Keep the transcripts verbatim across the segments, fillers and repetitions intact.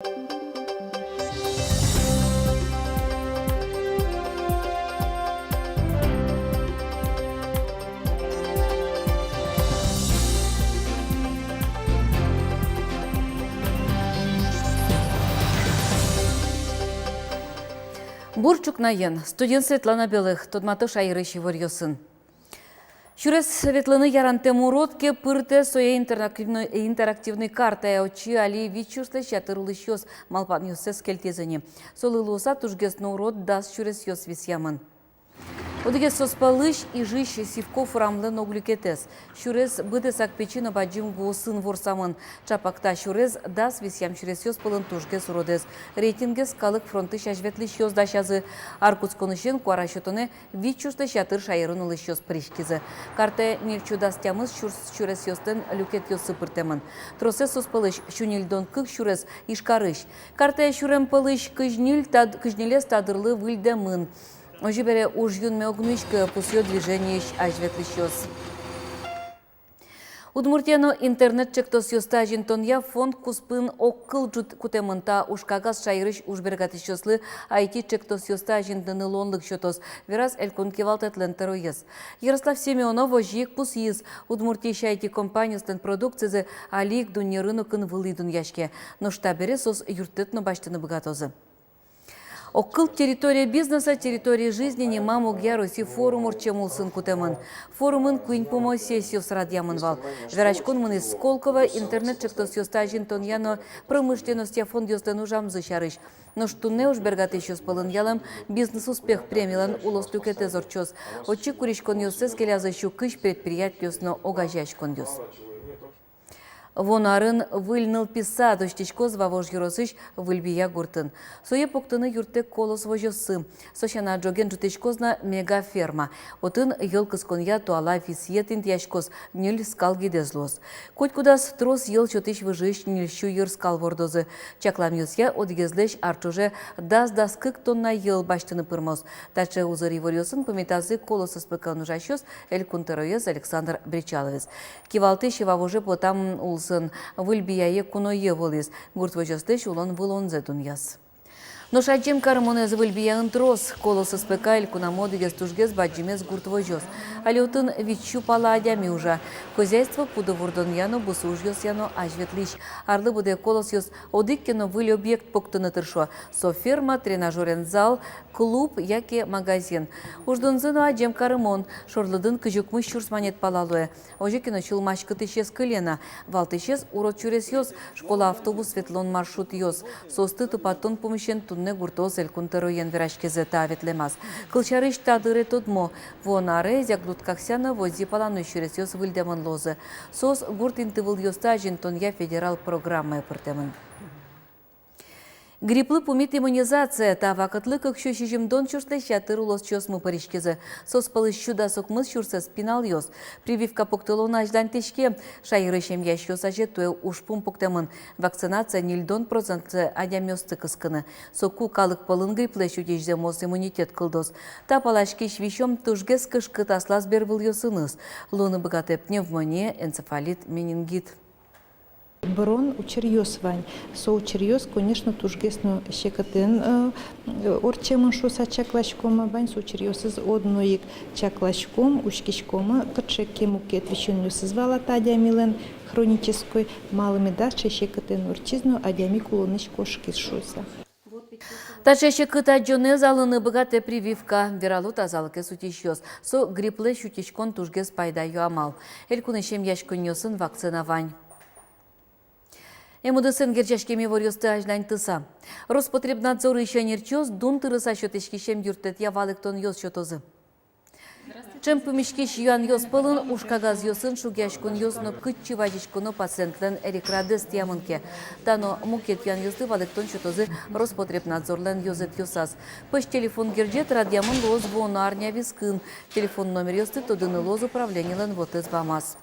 Бур ӵукнаен! Студиын Светлана Белых. Тодмато шаерысь иворъёсын. Сюрес ветлыны ярантэм урод ке пыртэ, сое интерактивной, интерактивной картае. Отчы али вить сюрслэсь ятыр улӥсьёс малпанъёссэс кельтӥзы ини. Солы луыса тужгес но урод дас сюресъёс висъямын. Одӥгез соос пӧлысь Ижысь Сивков урамлэн ог люкетэз. Сюрес быдэсак пичи но бадӟым гуосын ворсамын. Чапак та сюрес дас висъям сюресъёс пӧлын тужгес уродэз. Рейтингез Калык фронтысь азьветлӥсьёс дасязы. Ар кутсконысен куара сётонэ вить сюрслэсь ятыр шаерын улӥсьёс пыриськизы. Картае ньыльсю дас тямыс сюрс сюресъёслэн люкетъёссы пыртэмын. Тросэз соос пӧлысь сю ньыльдон кык сюрес Ижкарысь. Картае сюрем пӧлысь кызь ньыль тад-, кызь ньылез та дырлы выльдэмын. Озьы бере, уж юнме уг нуиськы, пусъё движениысь азьветлӥсьёс. Удмуртие но интернет чектосъёсты азинтонъя фонд куспын огкыл ӝут кутэмын. Та ужкагаз шаерысь ужбергатӥсьёслы айти чектосъёсты азинтыны луонлык сётоз, вераз Элькун кивалтэтлэн тӧроез. Ярослав Семёнов озьы ик пусйиз: Удмуртиысь айти-компаниослэн продукцизы али ик дунне рынокын вылӥ дунъяське. Нош табере соос юрттэт но басьтыны быгатозы. «Огкыл: территория бизнеса, территория жизни» нимо огъя Россиысь форум ортчем улсын кутэмын. Форумын куинь пумо сессиос радъямын вал. Вераськон мынӥз Сколково интернет чектосъёсты азинтонъя но промышленностья фондъёслэн ужамзы сярысь. Нош туннэ ужбергатӥсьёс пӧлын ялэм «Бизнес-успех» премилэн улос люкетэз ортчоз. Отчы куриськонъёссэс келязы сю кызь предприятиос но огазеяськонъёс. Вуоно арын выль нылпи сад усьтӥськоз Вавож ёросысь Выль Бия гуртын. Сое пуктыны юрттэ «Колос» возёссы. Со сяна, ӝоген ӝутӥськоз на мегаферма. Отын йӧл кысконъя туала висъет интыяськоз, ньыль скал гидэз луоз. Котькудаз трос йӧл сётӥсь выжыысь ньыльсю йыр скал вордозы. Чакламъёсъя, одӥгезлэсь ар ӵоже дас-дас кык тонна йӧл басьтыны пӧрмоз. Таӵе узыр иворъёсын пумитазы «Колос» СПК-ын ужасьёс, Элькун тӧроез Александр Бречаловез. Кивалтӥсь Вавоже потам улсын Выль Бияе куное вуылӥз, гурт возёслэсь улон-вылонзэ дунъяз. Нош адӟем карымонэз Выль Бияын трос. «Колос» СПК — элькунамы одӥгез тужгес бадӟымез гурт возёс. Али отын витьсю пала адями ужа. Хозяйство пудо вордонъя но, бусы ужъёсъя но азьветлӥсь. Арлы быдэ «Колосъёс» одӥг ке но выль объект пуктыны тыршо. Со ферма, тренажёрен зал, клуб яке магазин. Уждунзы но адӟем карымон. Шорлыдын кызь укмыс сюрс манет пала луэ. Озьы ке но, сюлмаськытӥсез кыле на. Валтӥсез — урод сюресъёс, школа автобус ветлон маршрутъёс. Соосты тупатон пумысен туннэ гуртоос Элькун тӧроен вераськизы та ветлэмаз. Кылсярысь, та дыре тодмо: вуоно аре Зяглуд-Какся но Водзи паланысь сюресъёс выльдэмын луозы. Соос гурт интывылъёсты азинтонъя федерал программае пыртэмын. Грипплы пумит иммунизация. Та вакытлы кык сю сизьымдон сюрслэсь ятыр улосчиосмы пыриськизы. Соос пӧлысь сю дас укмыс сюрсэз — пиналъёс. Прививка пуктылон азьланьтӥське. Шаерысь эмъясьёс азе туэ ужпум пуктэмын: вакцинация ньыльдон процентлы адямиосты кыскыны. Соку калык пӧлын грипплэсь утись зэмос иммунитет кылдоз. Та паласькись висён тужгес кышкыт аслаз бервылъёсыныз. Луыны быгатэ пневмония, энцефалит, менингит. Бырон учыръёс вань. Со учыръёс, конечно, тужгес но секытэн, э, ортчемын шуыса чакласьком, вань со учыръёсыз одно ик чакласьком, учкиськом, кыӵе ке мукет висёнъёсыз вал-а та адямилэн хронической, малы меда сыӵе секытэн ортчиз но адями кулонысь кошкиз шуыса. Таӵе секыт адӟонэз алыны быгатэ прививка, верало тазалыкез утисьёс. Со грипплэсь утиськон тужгес пайдаё амал. Элькунысь эмъяськонниосын вакцина вань. Эм удысэн герӟаськем иворъёсты азьланьтыса. Роспотребнадзорысь ӧнерчиос дун тырыса сётӥськисем юрттэтъя валэктонъёс сётозы. Ӵем пумиськись юанъёс пӧлын ужкагазъёсын шугъяськонъёс но кытчы вазиськоно пациентлэн эрикрадэз тӥямын ке. Та но мукет юанъёслы валэктон сётозы Роспотребнадзорлэн ёзэтъёсаз. Пӧсь телефон герӟет радъямын луоз вуоно арня вискын. Телефон номеръёсты тодыны луоз управленилэн вотэс бамаз.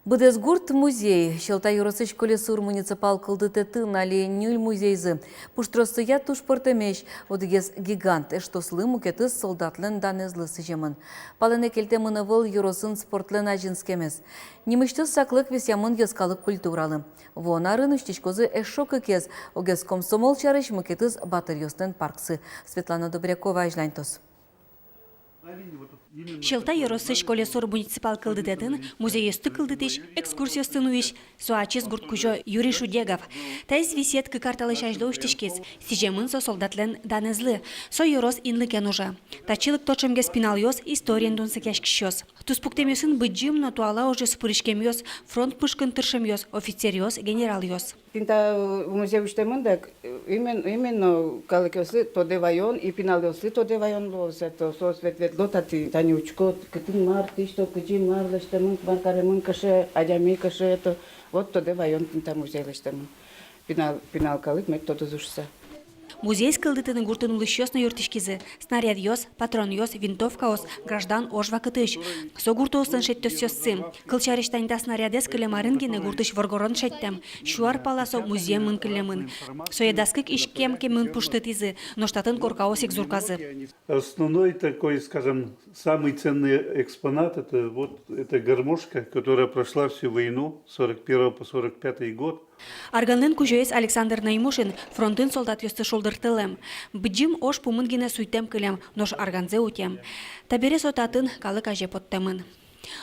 Быдэс гурт — музей. Сьӧлта ёросысь Колесур муниципал кылдытэтын али ньыль музейзы. Пуштроссыя туж пӧртэмесь: одӥгез гигант, эштослы, мукетыз солдатлэн данэзлы сӥземын. Палэнэ кельтэмын ӧвӧл ёросын спортлэн азинскемез. Нимысьтыз саклык висъямын йӧскалык культуралы. Вуон арын усьтӥськозы эшшо кыкез: огез комсомол сярысь, мукетыз батыръёслэн парксы. Светлана Добрякова азьланьтоз. Сьӧлта ёросысь Колесур муниципал кылдытэтын музейёсты кылдытӥсь, экскурсиосты нуись — со ачиз гурт кузё Юрий Шудегов. Таиз висъет кык ар талэсь азьло усьтӥськиз. Сӥземын со солдатлэн данэзлы. Со ёрос инлыкен ужа. Татчы лыкто ӵемгес пиналъёс, историен тунсыкъяськисьёс. Туспуктэмъёсын быдӟым но туала ужъёсы пыриськемъёс, фронт мышкын тыршемъёс, офицеръёс, генералъёс. Тӥни та, э, музей усьтэмын дак, э, имен-, именно калыкъёслы тодэ ваён, и пиналъёслы тодэ ваён луоз. Это соос вет ветло татӥ, тани учко, кытын мар, тӥ что, кызьы мар лэсьтэмын, мар каремын, кыӵе адями, кыӵе это. Вот тодэ ваён тӥни та музей лэсьтэмын. Пинал, пинал калык мед тодозы шуса. Музейез кылдытыны гуртын улӥсьёс но юрттӥськизы. Снарядъёс, патронъёс, винтовкаос — граждан ож вакытысь. Со гуртоослэн шедьтосъёссы. Кылсярысь, тани та снарядэз кылем арын гинэ гуртысь воргорон шедьтэм. Сю ар пала со музъемын кыллемын. Сое дас кык иськем кемын пуштытӥзы, нош татын коркаос ик зурказы. Основной такой, скажем, самый ценный экспонат — это вот эта гармошка, которая прошла всю войну, сорок первого по сорок пятый год. Арганлэн кузёез Александр Наймушин фронтын солдатъёсты шулдыртылэм. Быдӟым ож пумын гинэ суйтэм кылем, нош арганзэ утем. Табере со татын калык азе поттэмын.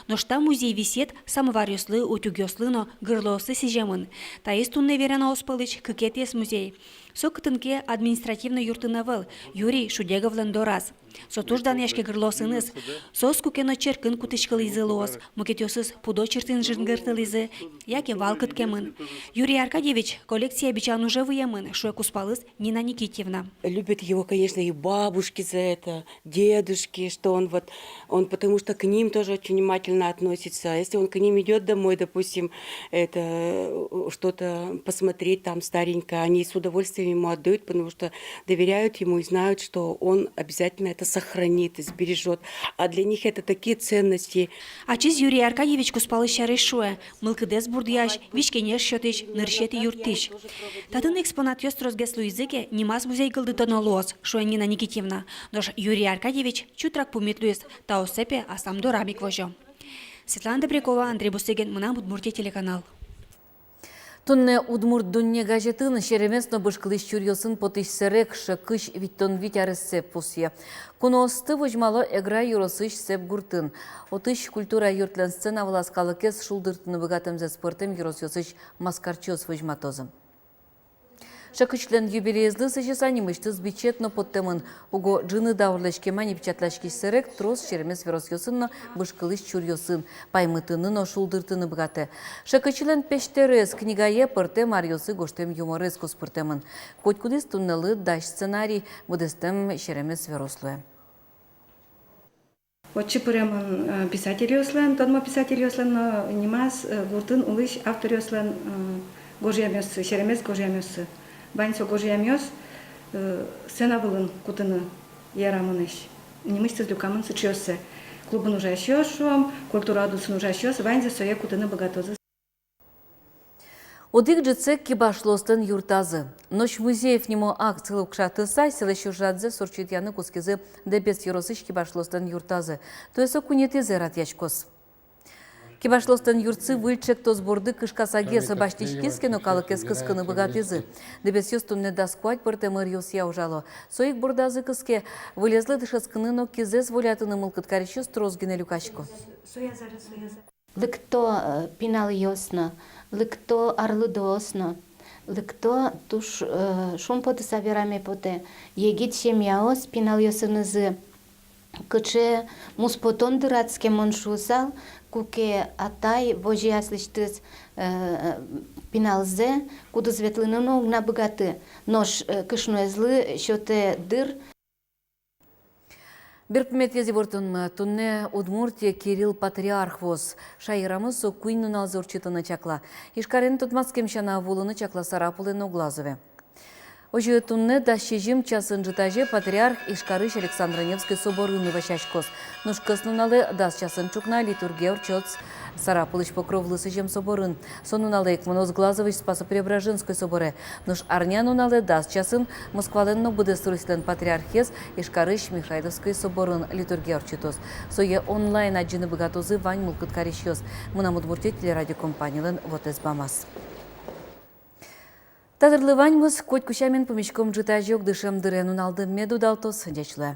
Нош та музей висъет самоваръёслы, утюгъёслы но гырлоослы сӥземын. Таиз туннэ вераноос пӧлысь кыкетӥез музей. Со кытын ке административной юртын ӧвӧл, Юрий Шудеговлэн дораз. Со туж данъяське гырлоосыныз. Соос куке но черкын кутӥськылӥзы луоз, мукетъёсыз пудо чыртын жингыртылӥзы, яке вал кыткемын. Юрий Аркадьевич коллекция бичан уже выемын, шуэ кузпалыз Нина Никитьевна. Любят его, конечно, и бабушки за это, дедушки, что он вот, он потому что к ним тоже очень внимательно относится. Если он к ним идёт домой, допустим, это, э, что-то посмотреть там старенькое, они с удовольствием ему отдают, потому что доверяют ему и знают, что он обязательно это сохранит и сбережёт. А для них это такие ценности. Ачиз Юрий Аркадьевич кузпалыз сярысь шуэ: мылкыдэз бурдъясь, визь-кенеш сётӥсь, нырысетӥ юрттӥсь. Татын экспонатъёс тросгес луизы ке, нимаз музей кылдытоно луоз, шуэ Нина Никитьевна. Нош Юрий Аркадьевич чутрак пумит луиз, таосэ пе аслам дорам ик возё. Светлана Добрякова, Андрей Бусыгин, «Мынам Удмуртие» телеканал. Туннэ «Удмурт дунне» газетын серемес но бышкылӥсь чуръёсын потӥсь сэрег шекысь витьтон вить арессэ пусъе. Куноосты возьмало Эгра ёросысь Сэп гуртын. Отысь культура юртлэн сцена вылаз калыкез шулдыртыны быгатэмзэс пӧртэм ёросъёсысь маскарчиос возьматозы. Шекычлэн юбилеезлы сӥзьыса нимысьтыз бичет но поттэмын. Уго ӝыны даурлэсь кема ни печатласькись сэрег трос серемес веросъёсын но бышкылӥсь чуръёсын паймытыны но шулдыртыны быгатэ. Шекычлэн песьтэрез книгае пӧртэм аръёсы гожтэм юморез куспыртэмын. Котькудӥз туннэлы дась сценарий, быдэстэм серемес верос луэ. Отчы пыремын, э, писательёслэн, тодмо писательёслэн но нимаз, э, гуртын улӥсь авторъёслэн, э, гожъямъёссы, серемес гожъямъёссы. Вань со гожъямъёс, э, сцена вылын кутыны ярамонэсь. Нимысьтыз люкамын сыӵеоссэ. Клубын ужасьёс, шуом, культура удысын ужасьёс, ваньзы сое кутыны быгатозы. Одӥг ӝытсэ кибашлыослэн юртазы. «Ночь музеев» нимо акцилы укшатыса, сылэсь ужрадзэс ортчытъяны кутскизы Дэбес ёросысь кибашлыослэн юртазы. Туэ со куинетӥзэ ратъяськоз. Кибашлыослэн юртсы выль ӵектос борды кышкасагес басьтӥськиз ке но, калыкез кыскыны быгатӥзы. Дэбесъёс туннэ дас куать пӧртэм ӧръёсъя ужало. Со ик бордазы кыске, вылезлы дышетскыны но кизэс волятыны мылкыд карисьёс трос гинэ люкасько. Лыкто, э, пиналъёс но, лыкто арлыдоос но, лыкто туж, э, шумпотыса вераме потэ, егит семьяос пиналъёсынызы кыӵе муспотон дыр адске, мон шуысал, куке атай возе аслэсьтыз, э, пиналзэ, кудыз ветлыны но уг на быгаты, нош, э, кышноезлы сётэ дыр. Берпуметӥез ивортонмы. Туннэ Удмуртие Кирилл патриарх вуоз. Шаерамы со куинь нуналзэ ортчытыны чакла. Ижкарын тодматскем сяна, вуылыны чакла Сарапулэ но Глазове. Озьы туннэ дас сизьым часын ӝытазе патриарх Ижкарысь Александро-Невской соборын вӧсяськоз. Нош кӧснуналэ дас часын ӵукна литургия ортчоз Сарапулысь Покровлы сӥзем соборын. Со нуналэ ик мыноз Глазовысь Спасо-Преображенской соборе. Нош арнянуналэ дас часын Москвалэн но быдэс Урысьлэн патриархез Ижкарысь Михайловской соборын литургия ортчытоз. Сое онлайн адӟыны быгатозы вань мылкыд карисьёс. «Мынам Удмуртие» телерадиокомпанилэн вотэс бамаз. Та дырлы ваньмыз. Котьку сямен пумиськом ӝытазе ик дышем дыре. Нуналды мед удалтоз. Ӟеч луэ.